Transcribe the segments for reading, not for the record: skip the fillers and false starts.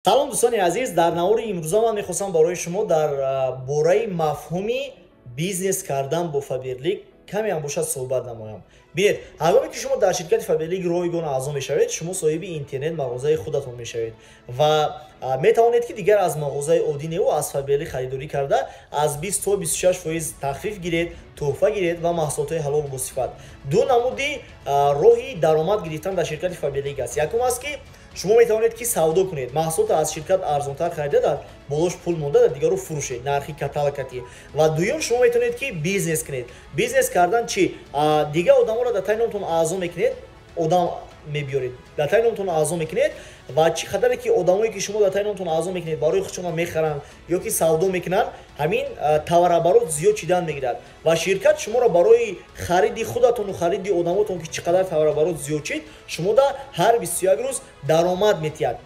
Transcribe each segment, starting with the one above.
Салом, дӯстони азиз. Дар навори имрӯза ман мехостам барои шумо дар бораи мафҳуми бизнес кардан бо Фаберлик каме ҳам бошад суҳбат намоям. Бинед, ҳангоме ки шумо дар ширкати Фаберлик ройгон аъзо мешавед, шумо соҳиби интернет мағозаи худатон мешавед ва метавонед, ки дигар аз мағозаи оддӣ неву аз Фаберлик харидорӣ карда, аз 20 то 26% тахфиф гиред, тӯҳфа гиред ва маҳсулотҳои ҳалолу босифат. Ду намуди роҳи даромад гирифтан дар ширкати Фаберлик аст. Якум аст, ки шумо метавонед, ки савдо кунед, маҳсулотро аз ширкат арзонтар харида, дар болош пул монда, дар дигару фурӯшед нархи каталогатӣ. Ва дуюм, шумо метавонед, ки бизнес кунед. Бизнес кардан чӣ? Дигар одаморо дар таи номтон аъзо мекунед, одам мебиёред, дар таи номтон аъзо мекунед ва чӣ қадаре ки одамое, ки шумо дар таи номтон аъзо мекунед, барои худшона мехаранд ё ки савдо мекунанд, ҳамин товарооборот зиёд чидан мегирад ва ширкат шуморо барои хариди худатону хариди одамотон, ки чӣ қадар товарооборот зиёд чид, шумо да ҳар 21 рӯз даромад метиҳад.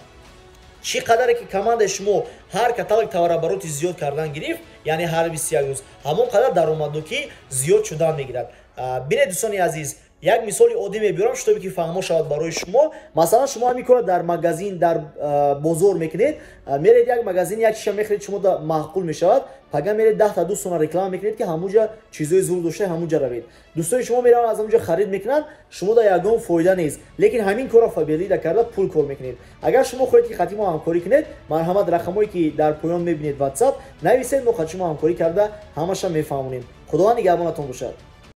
Чӣ қадаре ки командаи шумо ҳар каталог товарообороти зиёд кардан гирифт, яъне ҳар 21 рӯз, ҳамон қадар даромаднокӣ зиёд шудан мегирад. Бинед, дӯстони азиз, як мисоли оддӣ мебиёрам, шутобе ки фаҳмо шавад барои шумо. Масалан, шумо ҳамин кора дар магазин, дар бозор мекунед. Меред як магазин, як чиша мехаред, шумо маъқул мешавад. Пага меред, 10-та дӯстона реклама мекунед, ки ҳамунҷа чизои зур дошта, ҳамунҷа равед. Дӯстони шумо мераванд, аз ҳамунҷа харид мекунанд, шумо да ягон фоида нест. Лекин ҳамин корро Фаберлида карда, пул кор мекунед. Агар шумо хоҳед, ки хати мо ҳамкорӣ кунед, марҳамат, рақамҳое, ки дар поён мебинед, WhatsApp нависед, мо хати шумо ҳамкорӣ карда, ҳамаша мефаҳмонем. Худованд нигаҳбонатон бошад.